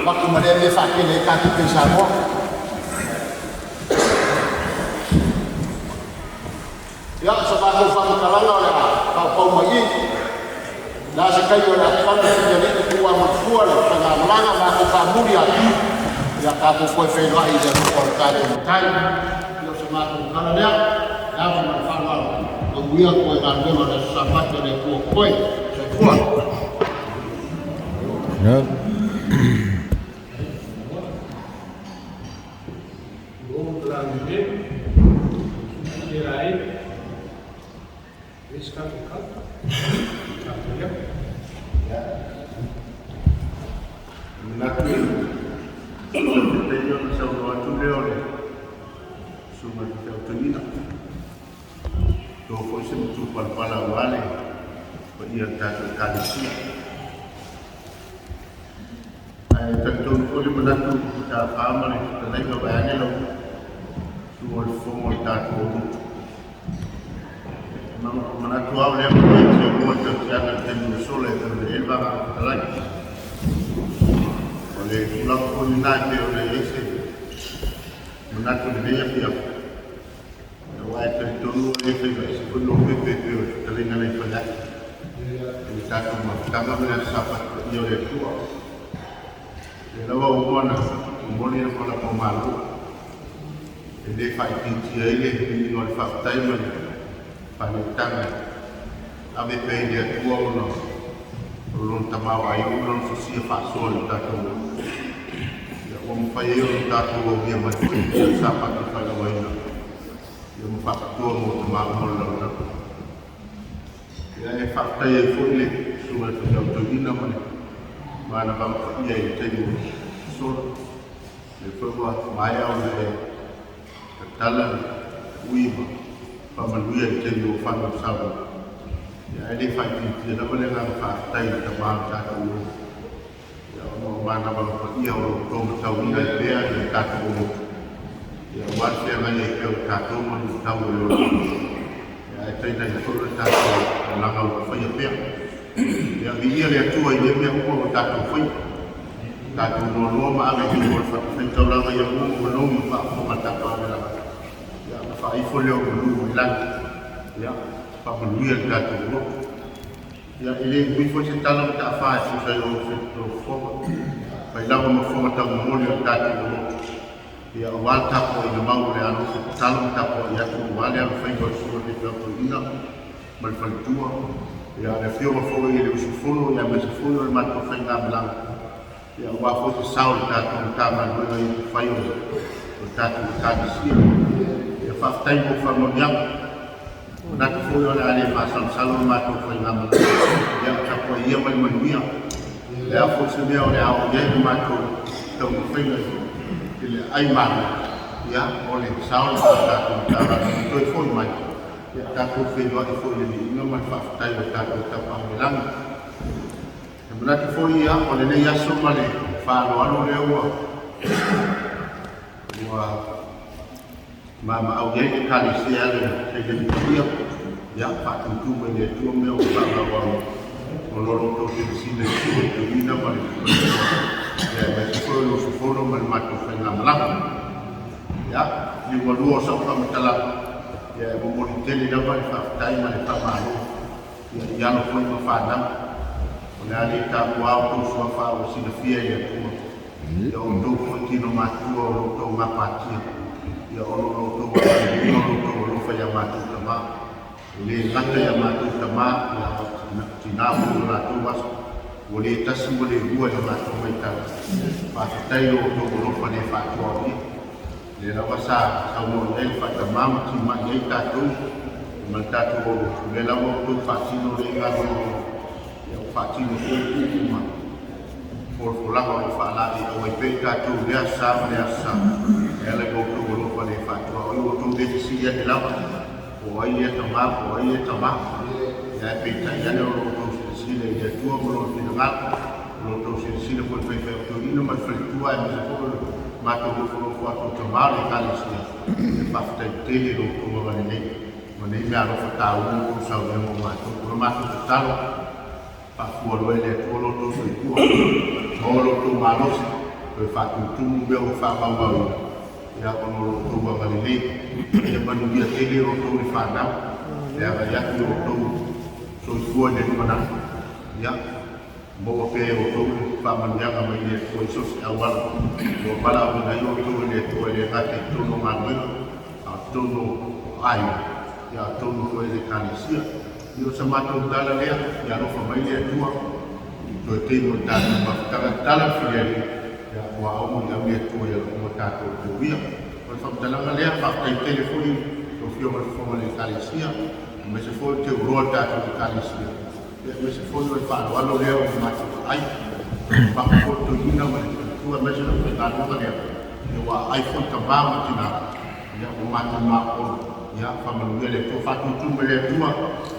avatu ma lea mea e faatele ai ta tupe i Samoa. Ia, o sa matou faamatalaga o le a paupau mai i i. O le a se taimi o le a tatau le Filialii tuua ma le fua le faigamalaga, matou faamuli atu, ia tatou toe feiloai i le alofa o le tatou Matai. Ia, o sa matou tala lea, le ava ma le faaaloalo, manuia toe galuega o le Aso Sapati a le Atua o totoe. Soifua. Manatu i se taimi ona saunoa atu lea o le Susuga i le Feautoeina. Toa foi se matupalapala aua le paia o le tatou Ekalesia. Ae talitonu foi le manatu i tafā ma le fetalaiga vaeane lau Susuga o le Fofoga o le tatou lotu. Manatu lava o lea ua e tiamua i tautiaga i le taimi ua sola e pei ona i ai le Vaega Fetalai. O le tulaga foi lena e pei ona i ai se manatu i lenei afiafi, aua e talitonu ua le faiva ese foi Lopepe e pei o le fetalaiga nai Faleata i le tatou mafutaga ma le Aso Sapati Paia o le Atua. O lea lava ua uma ona momoli le malama o Malo e le faaitiitia ai le viiga o le faafetai ma le faaletaga e ave pea i le Atua ona o lona tamaoaiga ma lona sosia faasoa i le tatou lotu. Ia, ua mafai ai ona tatou aulia mai foi le Sapati failauaina ia ma faapitoa mo tama uma o le lalolagi. Ia, e faafetai ai foi le Susuga i le Faifeau Toeaina ma le manavao paia i le taimi ua sola. Lea foi ua maea ona e tatala le ui ma faamanuia i le taimi ua fanau Samoa. Ia, ae le faaitiitia lava le agaga faafetai i le tama o le tatou lotu. Ia, ona o manava paia o lo o outou matauina ai pea i le tatou lotu. Ia, aua le feagai ai pea o tatou ma luitau o le olaga. Ia, ae tainane foi o le tatou olaga ua faia pea. Ia, viia le Atua i lea mea uma ua tatou faia. Tatou noanoa ma ave i luma o le fatafaitaulaga ia mua ma manogi ma faafofoga le tatou amelaga. Ia, ona faaifo lea o manu mai lagi. Ia, faamanuia le tatou lotu. Ia, e le umi foi se tala ma taafa e tusa ai o fofoga, mai lava ma fofoga taumomoli o le tatou lotu. Ia, aua le tapuaiga mau o le a nofo tatalo ma tapuai atu aua le alofaiva o le Susuga i le Faifeau Toeaina ma le faletua, ia, le afioga foi i le usufono, ia, aemaise foi o le matou faigamalaga, ia, aua foi se sao o le tatou Matagaluega i upufai o le tatou Ekalesia. Ia, faafetai mo faamanuiaga. Manatu foi o le a le masalosalo le matou faigamalaga, ia, tapuai ia ma le manuia. O le a foi se mea o le a oo i ai le matou taumafaiga i le aai malo, ia, o le sao lena o le tatou Matagaluega toe foi mai. Ia tatou feiloai foi i le viiga ma le faafetai o tatou Tama i le Lagi. E manatu foi ia o lenei aso ma le faaaloalo lea ua ua mamaau i ai le Ekalesia e ala i le Paia, ia faatutu mai le Atua mea ua faamaoao. Ona o lo outou silasila i le sua i toeaiina ma le faletua, ia aemaise foi o le usufono ma le matou faigamalaga. Ia, liugalua o sau faamatalaga, ia e momoli tele lava le faafetai ma le faamalo ia i alo foi ma fanau. O le a le taua a outou suafa a ua silafia e le Atua ia outou foi tino matua o lo outou gapatia, ia ona o lo outou agalelei ma lo outou alofa ia matou tama. E le gata ia matou tama, ia a o tina foi o latou aso, ua le tasi ua le lua i la matou matau. Faafetai lo outou alofa le faatuaoia. O lea lava sa saunoa i ai le faatamā ma timai ai tatou ma le tatou aulotu, o lea lava ua outou faatino lea galuega o ia ua faatino foi upu ma folafolaga o lo o faalaeiau ai pea i tatou i lea aso sa ma lea aso sa, e ala i lo outou alofa le faatuaoia. Ua outou le fesili ane lava po o ai lea tama po o ai lea tama, ae peitai ane o lo outou silasila i le Atua ma Lona finagalo. O lo outou silasila foi i le faifeau toeaina ma le faletua aemaise foi o le matou nofonofo atu o tama o le Ekalesia. E faafetai tele i lo outou agalelei ma nei meaalofa taua ua outou saunia mo matou. O le matou tatalo, faafualoa e le Atua lo outou soifua, maua lo outou malosi, toe faatutumu mea ua faamaumauina, ia ona o lo outou agalelei. Ia manuia tele outou le fanau, e agai atu i lo outou soifua i le lumanai. Ia maua pea e outou le faamanuiaga mai le Atua i so o se auala ua valaauina ai outou e le Atua, e le gata i totonu o galuega, a o totonu o aiga, ia a o totonu foi o le Ekalesia. Ia o sa matou tala lea, ia alofa mai le Atua i toe taimi o le tatou mafutaga, tatala le filialii, ia ua ao muliau le Atua i ala uma tatou te uia. O le faamatalaga lea, faafetai tele foi i lau Afioga i le Fofoga o le Ekalesia, aemaise foi o le teuloa o le tatou Ekalesia, aemaise foi o le faaaloalo lea ua matou vaai. Mamafa foi le toeaina ma le faletua aemaise le aufaigaluega lea, ia ua aai foi tama ma tina, ia ua matou maopolo. Ia faamanuia le Atua, faatutu mai le Atua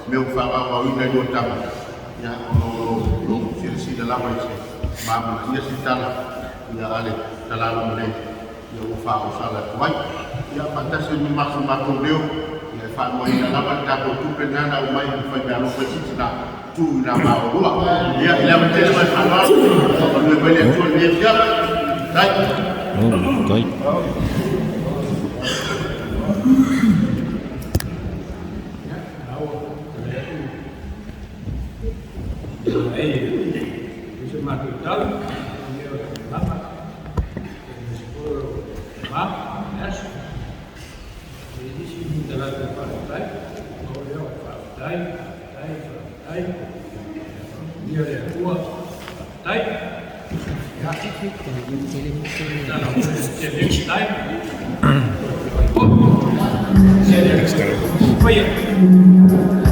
mea ua faavaovaoina i lua tama, ia ona o lo lo silasila lava i se mamanaia se tala, ia a le talalo ma nei, ia ua faaosala atu ai. Ia faatasi ai ma maso matou leo, ia e faaluaina lava le tatou tupe lena na aumai i faimeaalofa i Sitina tuu i nā maolua. Ia, i le ava tele ma le faaaloalo, faamanuia mai le Atua i lenei afiafi. Faafetai. Faafetai. Yeah.